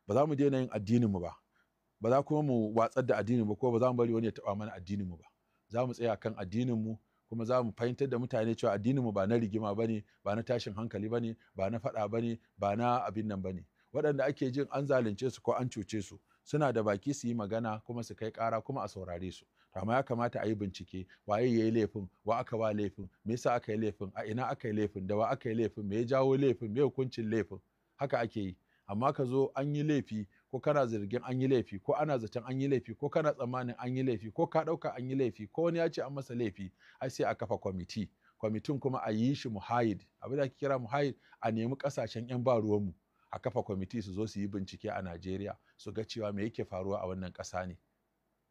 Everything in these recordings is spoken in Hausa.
Ba za mu daina yin addinin mu ba, ba za kuma mu watsar da addinin mu ko ba za mu bari wani ya taɓa mana addinin mu ba. Za mu tsaya kan addinin mu, kuma za mu fahimtar da mutane cewa addinin mu ba na rigima bane, ba na tashin hankali bane, ba na faɗa bane, ba na abin nan bane. Waɗanda ake jin an zalunce su ko an cuce su suna da baki su yi magana kuma su kai ƙara kuma a saurare su. To amma ya kamata a yi bincike, waye ya yi laifin, wa aka wa laifin, me yasa aka yi laifin, a ina aka yi laifin, da wa aka yi laifin, me ya jawo laifin, me hukuncin laifin. Haka ake yi. Amma ka zo an yi laifi, ko kana zargin an yi laifi, ko ana zaton an yi laifi, ko kana tsammanin an yi laifi, ko ka ɗauka an yi laifi, ko wani ya ce an masa laifi, ai sai a kafa kwamiti. Kwamitin kuma a yi shi muhayid. Abin da ake kira muhayid, a nemi ƙasashen 'yan ba ruwanmu a kafa kwamiti su zo su yi bincike a Najeriya, su ga cewa me yake faruwa a wannan ƙasa ne,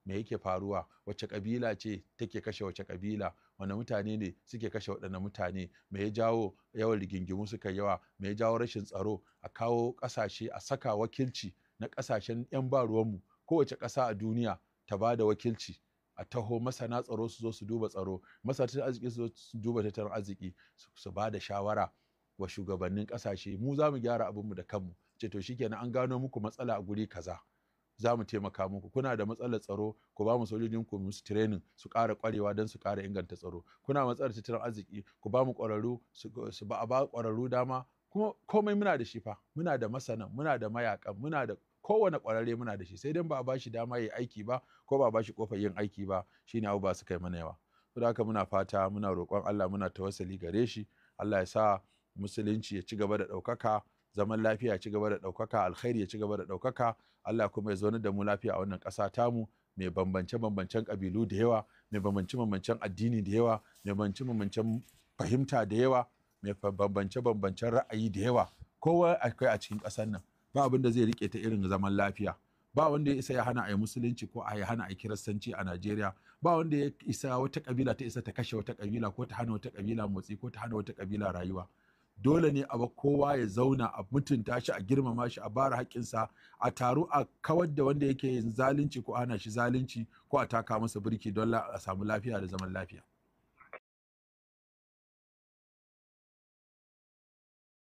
me yake faruwa, wacce ƙabila ce take kashe wacce ƙabila, wane mutane ne suke kashe waɗanne mutane, me ya jawo yawan rigingimu suka yawa, me ya jawo rashin tsaro. A kawo ƙasashe, a saka wakilci na ƙasashen 'yan ba ruwanmu, kowace ƙasa a duniya ta ba da wakilci, a taho masana tsaro su zo su duba tsaro, masana tattalin arziki su zo su duba tattalin arziki, su ba da shawara wa shugabannin ƙasashe. Mu za mu gyara abinmu da kanmu. Ce to shikenan, an gano muku matsala a guri kaza, za mu taimaka muku. Kuna da matsalar tsaro, ku ba mu sojojin ku musu training su ƙara ƙwarewa don su ƙara inganta tsaro. Kuna matsalar tattalin arziki, ku ba mu ƙwararru, su ba a ba ƙwararru dama. Kuma komai muna da shi fa, muna da masanan, muna da mayakan, muna da kowane ƙwararre muna da shi, sai dai ba a ba shi dama ya yi aiki ba, ko ba a ba shi ƙofar yin aiki ba, shine abu ba su kai mana yawa. Saboda haka muna fata, muna roƙon Allah, muna tawassali gare shi, Allah ya sa musulunci ya ci gaba da ɗaukaka, zaman lafiya ya ci gaba da ɗaukaka, alkhairi ya ci gaba da ɗaukaka. Allah kuma ya zaunar da mu lafiya a wannan ƙasa tamu mai bambance-bambancen ƙabilu da yawa, mai bambance-bambancen addini da yawa, mai bambance-bambancen fahimta da yawa, mai bambance-bambancen ra'ayi da yawa. Kowa akwai a cikin ƙasar nan. Ba abin da zai rike ta irin zaman lafiya. Ba wanda ya isa ya hana a yi musulunci ko a ya hana a yi kiristanci a Najeriya. Ba wanda ya isa wata ƙabila ta isa ta kashe wata ƙabila ko ta hana wata ƙabila motsi ko ta hana wata ƙabila rayuwa. Dole ne a kowa ya zauna, a mutunta shi, a girmama shi, a bara haƙƙinsa, a taru a kawar da wanda yake yin zalunci ko hana shi zalunci ko a taka masa birki don a samu lafiya da zaman lafiya.